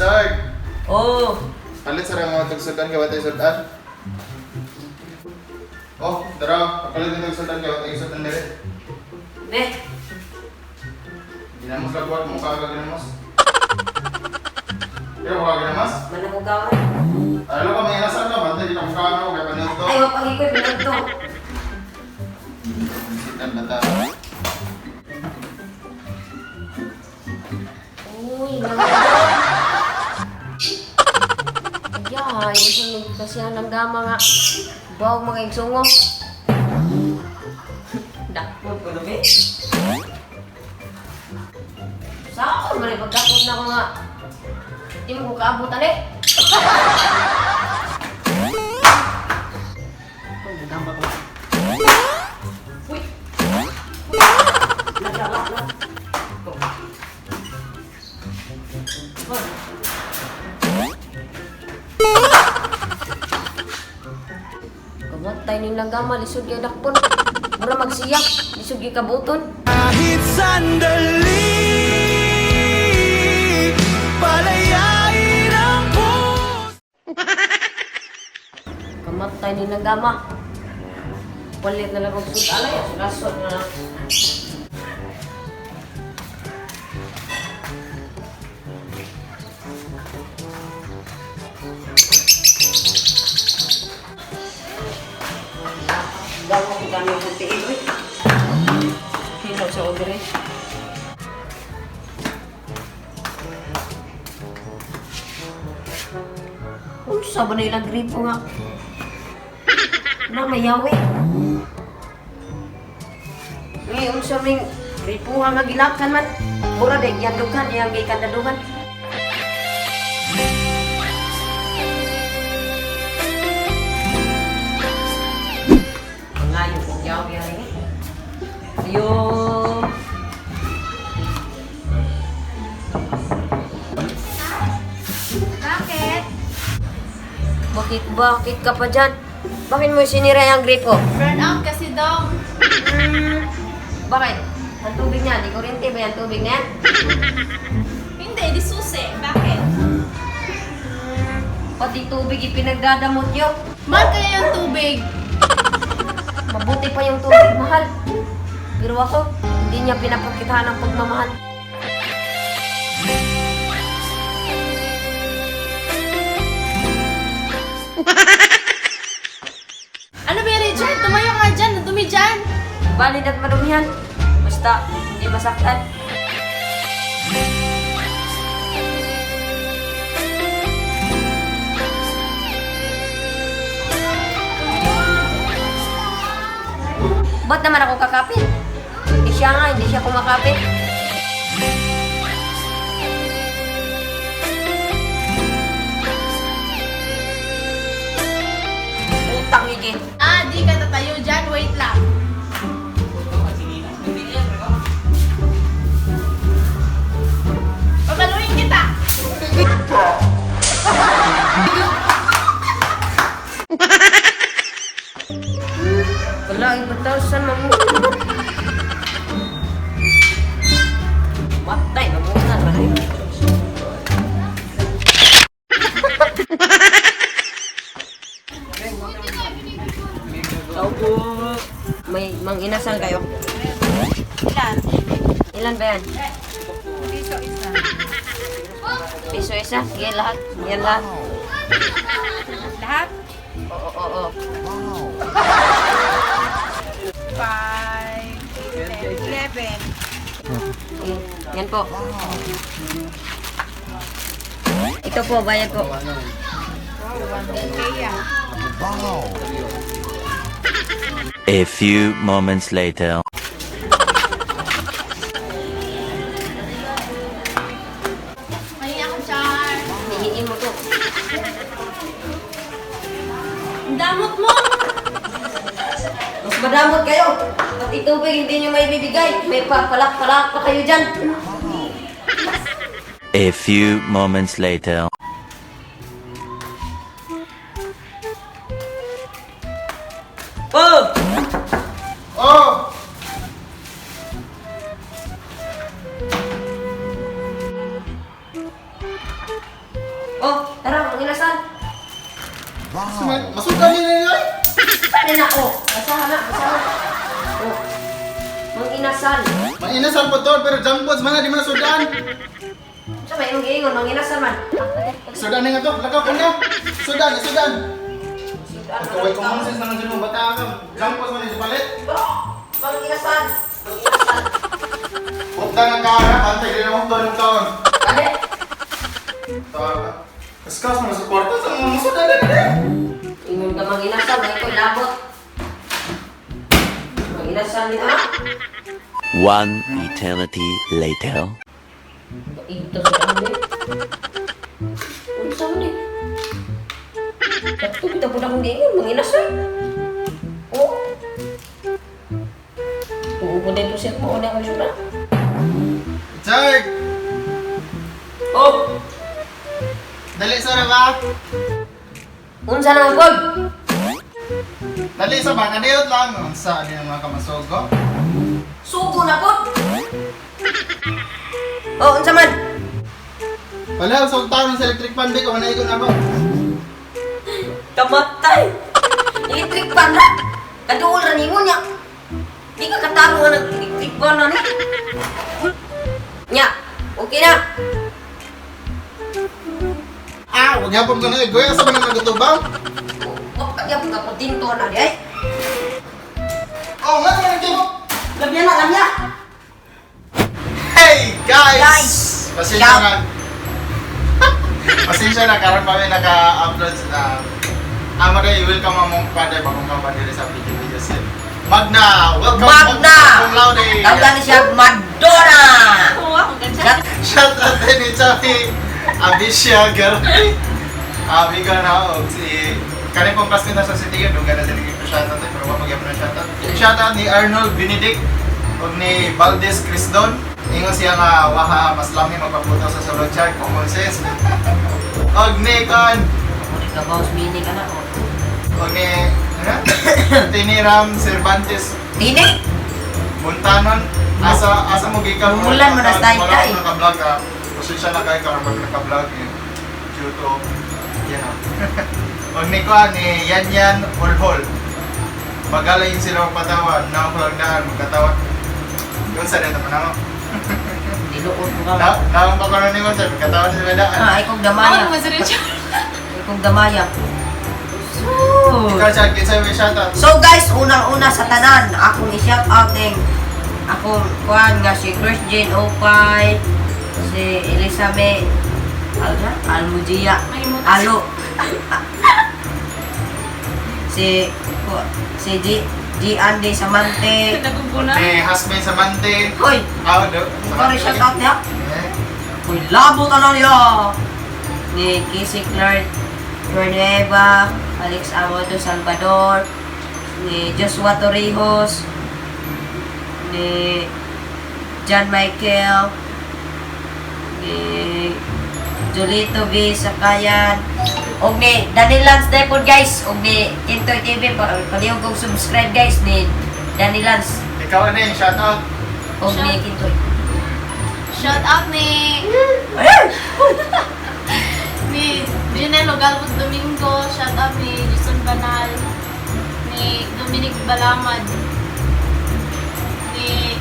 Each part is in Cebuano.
Richard! Oh, Palit sa mga tagsudan kay watay sudan. Oh, dara, palit ng tagsudan kay watay sudan dire. Ne. Ginamos lang buhat mo ka ginamos. Pero ka ginamos? Manabugaw na. Ano ka may inasal ka bantay di ka mukha ano kay panito. Ay, mapagikoy, pinagto. Sitan bata. Uy, nangagama. Ay, yung kasi ang langgama nga. Bawag mga igsungo. Dakot ko lubi. Saan man pagkakot na ko nga. Hindi mo ko kaabutan eh. Uy, nagamba ko. Uy! Lak, lak, lak, lak. Go. Kamatay ning langgama, lisod gyud dakpon. Mura magsiyak, lisod gyud kabuton. Kahit sandali, palayain ang puso. Kamatay ning langgama. Palit na lang og sud alay, lasot na lang. Gawa ko gani ang tiil, uy. Hinaw sa odre. Unsa ba na ilang gripo nga? Na mayawi. Ngayon unsa ming gripuha nga gilakan man. Mura day giandukan iyang gikandaduhan. Mangayo kong yawi ari. Ayo. Bakit? Bakit bakit ka pa dyan? Bakit mo sinira yung gripo? Burn out kasi dong. Bakit? Ang tubig niya, di kuryente ba yung tubig na yan? Hindi, di susi. Bakit? Pati tubig ipinagdadamot nyo. Mahal kaya yung tubig. Mabuti pa yung tubig, mahal. Pero ako, hindi niya pinapakitaan ang pagmamahal. Ano ba yan, Richard? Tumayo ka dyan. Nadumi dyan. Valid at madumihan. Basta, hindi masaktan. Ba't naman ako kakapit? Eh siya nga, hindi siya kumakapit. Utang higit. Ah, di ka tatayo dyan. Wait lang. Papaluin kita. Wala, ibatasan mo. Matay, mamunan ba na yun? Tao po. May mang inasal kayo? Ilan? Ilan ba yan? Piso isa. Piso isa? Sige, lahat. Yan lahat. Lahat? Oo, oo, oo. 5, 10, 11. Sige, yan po. Ito po, bayad po. Wow, 1K ah. A few moments later. Mahiya ako, Char. Hihiin mo to. Ang damot mo! Mas madamot kayo. Pati tubig hindi nyo may bibigay. May papalak-palak pa kayo dyan. A few moments later. Oh! Oh! Masudan ni ni ay. Saan na ako? Basahan na, basahan. Oh. Mang Inasal. Mang Inasal po to, pero junk foods man na, di man na sudan. Sa may imong giingon, Mang Inasal man. Sudan na nga to, lakaw ko na. Sudan, sudan. Sudan man. Kaway common sense naman dyan mo bata ka. Junk foods man yung palit. Mang Inasal. Mang Inasal. Huwag na nga kaara, antay din ako doon ng taon. Kani? Tawa ka. Kaskas mo sa kwarto, sa mga sudan na na. Ingon ka Mang Inasal, may ko'y labot. Mang Inasal nito na. One eternity later. Ito sa kami. Unsa man eh? Sakto kita po na akong giingon, Mang Inasal. Oh. Oo, kung dito siya mauna akong sudan. Chard! Oh! Dali sa ba? Unsa na pod? Dali sa ba? Kaniyot lang. Unsa, di na mga kamasugo. Sugo na pod. Oh, unsa man? Wala, sa taon sa electric pan, di ko manaigon ako. Kamatay. Electric pan ra. Kaduol ra nimo nya. Di ka kataro nga nag electric pan na ni. Nya, okay na. Ah, wag yapon ko na igoy. Asa ba naman nagtubang? Wa ka gyapon ka dinto na di ay. Oh, nga naman nagtubang. Lamya na, lamya. Hey, guys! Guys! Pasensya Shout. na. Pasensya na, karon pa kami naka-upload sa... Amo rin, welcome among father, bagong kapatid sa video video set. Magna! Welcome! Magna! Cum laude! Tawag ni siya Madonna. Oo, ako ganyan. Shout out din ni Chavi Abisha Garay. Amigo na og si kanin pong classmate na sa city yun, duga na sila yung shout out pero wag magyapon na shout out. Shout out ni Arnold Benedict og ni Valdez Crisdon. Ingon siya nga waha mas lami magpaputo sa sulod chart common sense. Og ni kon Uli ka boss mini ka na oh. og ni ano? Tiniram Cervantes Tini. Buntanon, asa asa mo gikan Umulan mo na style wala ka ko eh. naka-vlog ah. Pasensya na kayo karon pag naka-vlog eh. Due to you know. Og ni ko ni Yan Yan Olhol. Magalayin sila magpatawa, na ako daan magkatawa. Yun sa dito man ako. Diluod ko ka. Na naon pa karon ni mo sir, magkatawa sila daan. Ah, ay kong Ako damaya. naman si Richard. Ay kong damaya. So, Ikaw siya, kinsa may shoutout. So guys, unang-una sa tanan, akong i-shout out ning akong kuan nga si Chris Jane Opay, si Elizabeth Alma, Almujia, Mahimot. Alo. Si si G, G Andy Samante. Naguguna. Ni husband Samante. Hoy, Ah, do. sorry shout out niya. Eh, Hoy, labo tanan niya. Ni Casey Clark Vernueva, Alex Amado Salvador, ni Joshua Torrijos, ni John Michael, ni Julito V. Sakayan, og ni Danny Lance Depon guys, og ni Kintoy TV, palihog kong subscribe guys ni Danny Lance, Ikaw ano yung shoutout? og ni Kintoy. Shout out ni ni Janelo Galvez Domingo. Shout out ni Jason Banal. Ni Dominic Balamad. Ni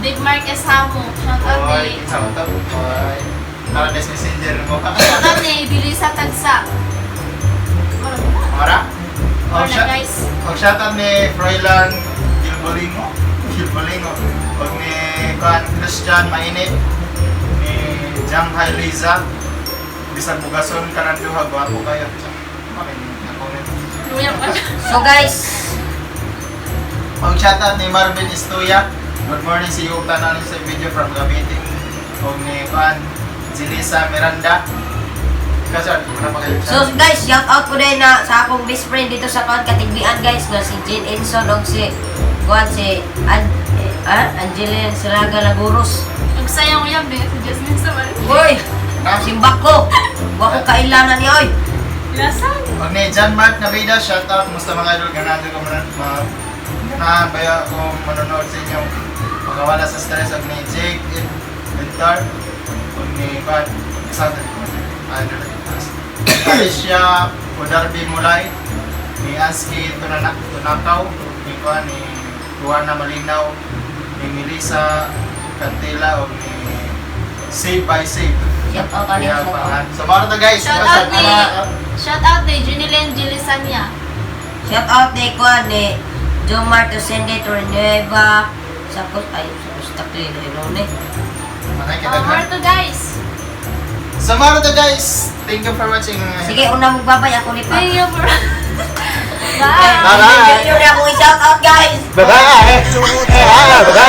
Dave Marquez Hamo. Shout out Oy, ni kinsa mo to? Oy. Para des messenger mo. Shout out ni Dilisa Tagsa. Mara na. Mara? Mara Oh, na guys. Og shoutout ni Froilan Gilbolingo. Gilbolingo. Og ni Kuan Christian Mainit. Ni Jang Liza. Bisag bugason kanan duha gwapo kayo. Bakit na comment? Luya pa siya. So guys, Og shoutout ni Marvin Estuya. Good morning sa iyo tanan sa video from Cavite. Og ni Kuan Zilisa Miranda. Kasi wala pa kayo. So guys, shout out po din na sa akong best friend dito sa Kuan Katigbian guys nga si Jane Enson og si Kuan si An Angeline Seraga Laguros. Ang sayang uyab eh, si Jasmine sa Marquez. Hoy, simbak ko. Wa ko kailangan ni oy. Lasan. Og ni John Mark Navida, shout out. Kumusta mga idol? Ganahan ko man ganahan ba ako manonood sa inyo? Pagkawala sa stress og ni Jake Intar og ni Pat. Isang idol. Alicia Odarbi Mulay, ni Anski Tunakaw, ni kuan ni Juana Malinaw, ni Melissa Cantila ug ni Save by Save. Shout out ani, Kaya shout out. pa. So mao to, guys. Shout out ni Junilyn Gilisanya. Shout out ni kuan ni Jomar Tosende Tornueva sa ko ay sa Costa Clean eh. Manay Oh, kita. more to, guys. So mao to, guys. Thank you for watching. Sige, una magbabay ako ni pa. Thank you for Bye. Bye-bye. Yun na akong i-shout out, guys. Bye-bye. Bye-bye.